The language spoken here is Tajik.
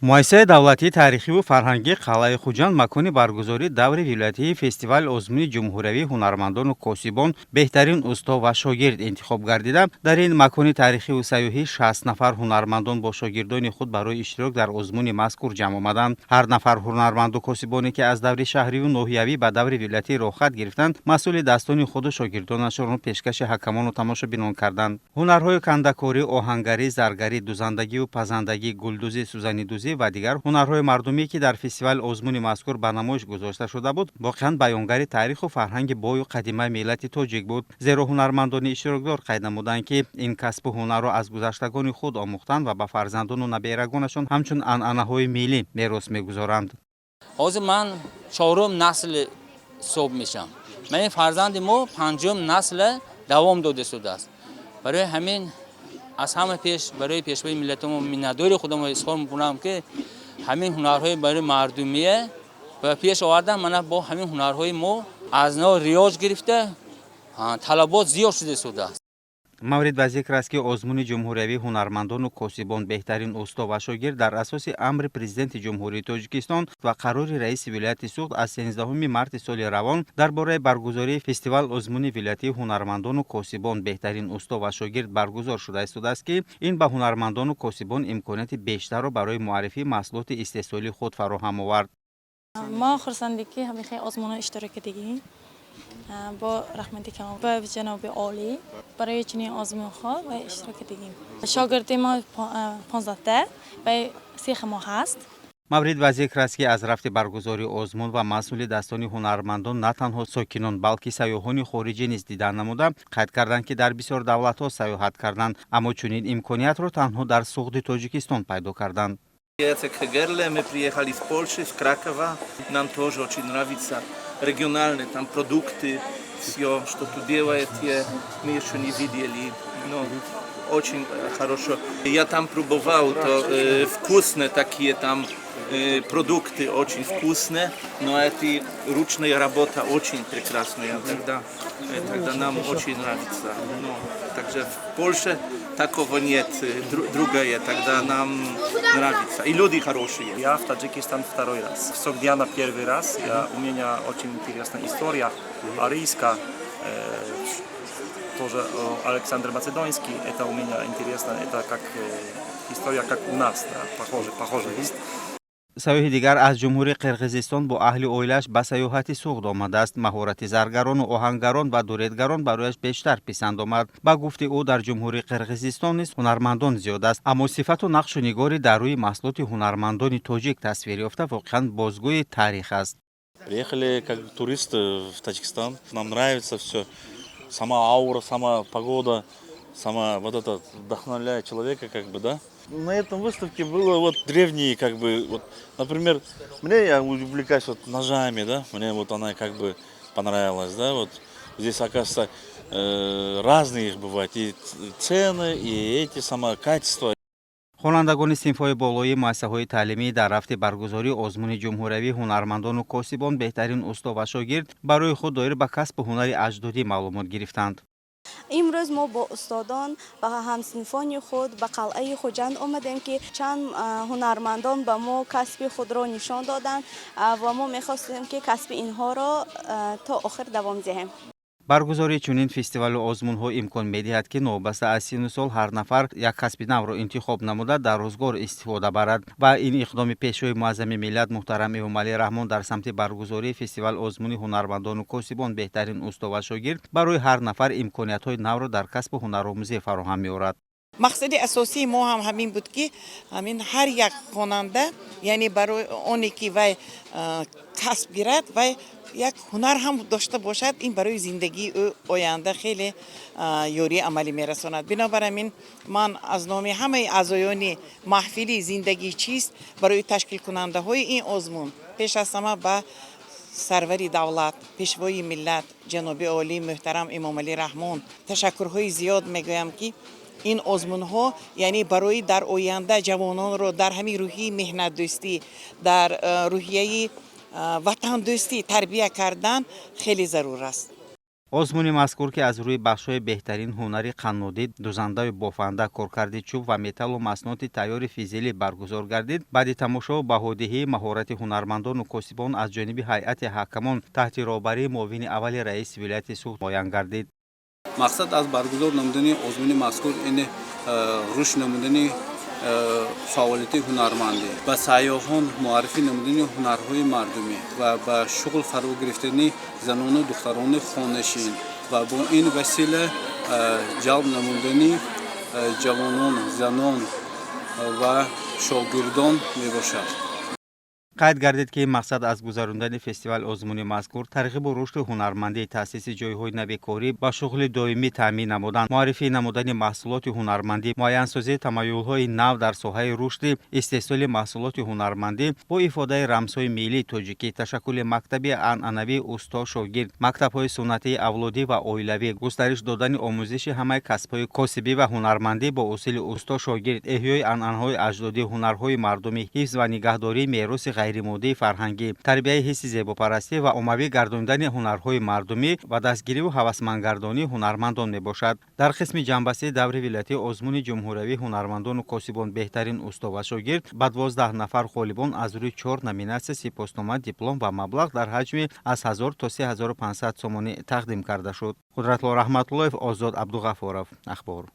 Муассисаи давлатии таърихиву фарҳангии қалъаи Хуҷанд макони баргузории даври вилоятии фестивали озмуни ҷумҳуриявии ҳунармандону косибон «Беҳтарин усто ва шогирд» интихоб гардида, дар ин макони таърихиву сайёҳӣ 60 нафар ҳунармандон бо шогирдони худ барои иштирок дар озмуни мазкур ҷамъ омаданд. Ҳар нафар ҳунарманду косибоне, ки аз даври шаҳриву ноҳиявӣ ба даври вилоятӣ роҳхат гирифтанд, маҳсули дастони худу шогирдонашонро пешкаши ҳакамону тамошобинон карданд. Ҳунарҳои кандакорӣ, оҳангарӣ, заргарӣ, дузандагиву пазандагӣ, гулдӯзӣ, сӯзанидӯзӣ ва дигар ҳунарҳои мардумӣ, ки дар фестивали озмуни мазкур ба намоиш гузошта шуда буд, воқеан баёнгари таъриху фарҳанги бою қадимаи миллати тоҷик буд. Зеро ҳунармандони иштирокдор қайд намуданд, ки ин касбу ҳунарро аз гузаштагони худ омӯхтанд ва ба фарзандону наберагонашон ҳамчун анъанаҳои миллӣ мерос мегузоранд. Ҳозир ман чорум насл ҳисоб мешавам. Ман ин фарзанди мо панҷум насла давом дода шудааст. Барои ҳамин аз ҳама пеш барои пешвои миллатамо миннатдори худамро изҳор мекунам, ки ҳамин ҳунарҳои барои мардумия ба пеш овардан. Мана бо ҳамин ҳунарҳои мо аз нав ривоҷ гирифта, талабот зиёд шуда истодааст. Маврид ба зикр аст, ки озмуни ҷумҳуриявии ҳунармандону косибон «Беҳтарин усто ва шогирд» дар асоси амри Президенти Ҷумҳурии Тоҷикистон ва қарори раиси вилояти Суғд аз 13 марти соли равон дар бораи баргузории фестивал озмуни вилоятии ҳунармандону косибон «Беҳтарин усто ва шогирд» баргузор шуда истодааст, ки ин ба ҳунармандону косибон имконияти бештарро барои муаррифии маҳсулоти истеҳсолии худ фароҳам овард. Мо хурсандем, ки ҳамихел озмунҳо иштирок кардагем. Бо раҳмати калон ба ҷаноби олӣ барои чунин озмунҳо ва иштирок кардагем. Шогирди мо 15та ва сеха мо ҳаст. Маврид ба зикр аст, ки аз рафти баргузории озмун ва маҳсули дастони ҳунармандон на танҳо сокинон, балки сайёҳони хориҷӣ низ дидан намуда, қайд карданд, ки дар бисёр давлатҳо сайёҳат карданд, аммо чунин имкониятро танҳо дар Суғди Тоҷикистон пайдо карданд. Jacek Hegerle, мы приехали с Польши, с Кракова. Нам тоже очень нравится региональные там продукты, все, что тут делаете, мы еще не видели. Но очень хорошо. Я там пробовал, то вкусные такие там продукты, очень вкусные, но эти ручная работа очень прекрасная. Тогда нам очень нравится. Ну, также в Польше такого нет, другая, тогда нам нравится. И люди хорошие. Я в Таджикистан второй раз. В Согдиана первый раз. У меня очень интересная история. Арийска, тоже Александр Македонский. Это у меня интересно. Это как история, как у нас, да, похоже, похоже есть. Сайёҳи дигар аз Ҷумҳурии Қирғизистон бо аҳли оилааш ба сайёҳати Суғд омадааст. Маҳорати заргарону оҳангарон ва дуредгарон барояш бештар писанд омад. Ба гуфти ӯ, дар Ҷумҳурии Қирғизистон низ ҳунармандон зиёд аст, аммо сифату нақшу нигори дар рӯи маҳсулоти ҳунармандони тоҷик тасвир ёфта воқеан бозгӯи таърих аст. Приехали как туристы в Таджикистан. Нам нравится все. Сама аура, сама погода, сама вот это вдохновляет человека, как бы, да. На этом выставке было вот древние, как бы, вот, например, мне, я увлекаюсь вот ножами, да, мне вот она как бы понравилась, да, вот здесь, оказывается, разные их бывают, и цены, и эти, сама качество. Хонандагони синфҳои болоии муассисаҳои таълимӣ дар рафти баргузории озмуни ҷумҳуриявии ҳунармандону косибон «Беҳтарин усто ва шогирд» барои худ доир ба касбу ҳунари аҷдодӣ маълумот гирифтанд. Имрӯз мо бо устодон ва ҳамсинфони худ ба қалъаи Хуҷанд омадем, ки чанд ҳунармандон ба мо касби худро нишон доданд ва мо мехостем, ки касби инҳоро то охир давом диҳем. Баргузории чунин фестивалу озмунҳо имкон медиҳад, ки новобаста аз синну сол ҳар нафар як касби навро интихоб намуда, дар рӯзгор истифода барад. Ва ин иқдоми Пешвои муаззами миллат муҳтарам Эмомалӣ Раҳмон дар самти баргузории фестивал озмуни ҳунармандону косибон «Беҳтарин усто ва шогирд» барои ҳар нафар имкониятҳои навро дар касбу ҳунаромӯзӣ фароҳам меорад. Мақсади асосии мо ҳам ҳамин буд, ки ҳамин ҳар як хонанда, яъне барои оне ки вай касб гирад, вай як ҳунар ҳам дошта бошад, ин барои зиндагии ӯ оянда хеле ёрии амалӣ мерасонад. Бинобар ҳамин ман аз номи ҳамаи аъзоёни маҳфили «Зиндагӣ чист» барои ташкилкунандаҳои ин озмун, пеш аз ҳама ба сарвари давлат, Пешвои миллат, ҷаноби олӣ муҳтарам Эмомалӣ Раҳмон ташаккурҳои зиёд мегӯям, ки ин озмунҳо, яъне барои дар оянда ҷавононро дар ҳамин рӯҳияи меҳнатдӯстӣ, дар рӯҳияи ватандӯстӣ тарбия кардан хеле зарур аст. Озмуни мазкур, ки аз рӯи бахшҳои беҳтарин ҳунари қаннодӣ, дузандаю бофанда, коркарди чӯб ва металлу маснуоти тайёри физелӣ баргузор гардид, баъди тамошову баҳодиҳии маҳорати ҳунармандону косибон аз ҷониби ҳайати ҳакамон таҳти роҳбарии муовини аввали раиси вилояти Суғд муайян гардид. Мақсад аз баргузор намудани озмуни мазкур ин рушд намудани фаъолияти ҳунармандӣ, ба сайёҳон муаррифӣ намудани ҳунарҳои мардумӣ ва ба шуғл фаро гирифтани занону духтарони хонашин ва бо ин васила ҷалб намудани ҷавонон, занон ва шогирдон мебошад. Қайд гардид, ки мақсад аз гузарондани фестивал озмуни мазкур тарғибу рушди ҳунармандӣ, таъсиси ҷойҳои нави корӣ, ба шуғли доимӣ таъмин намудан, муаррифӣ намудани маҳсулоти ҳунармандӣ, муайянсозии тамаюлҳои нав дар соҳаи рушди истеҳсоли маҳсулоти ҳунармандӣ бо ифодаи рамзҳои миллии тоҷикӣ, ташаккули мактаби анъанавии усто шогирд, мактабҳои суннатии авлодӣ ва оилавӣ, густариш додани омӯзиши ҳамаи касбҳои косибӣ ва ҳунармандӣ бо усули усто шогирд, эҳёи анъанаҳои аҷдодӣ, ҳунарҳои мардумӣ, ҳифз ва нигаҳдории мероси ғайримоддии фарҳангӣ, тарбияи ҳисси зебопарастӣ ва оммавӣ гардондани ҳунарҳои мардумӣ ва дастгириву ҳавасмандгардонии ҳунармандон мебошад. Дар қисми ҷамъбастии даври вилоятии озмуни ҷумҳуриявии ҳунармандону косибон «Беҳтарин усто ва шогирд» ба 12 нафар ғолибон аз рӯи чор номинатсия сипоснома, диплом ва маблағ дар ҳаҷми аз 1000 то 3500 сомонӣ тақдим карда шуд. Қудратулло Раҳматуллоев, Озод Абдуғафоров, Ахбор.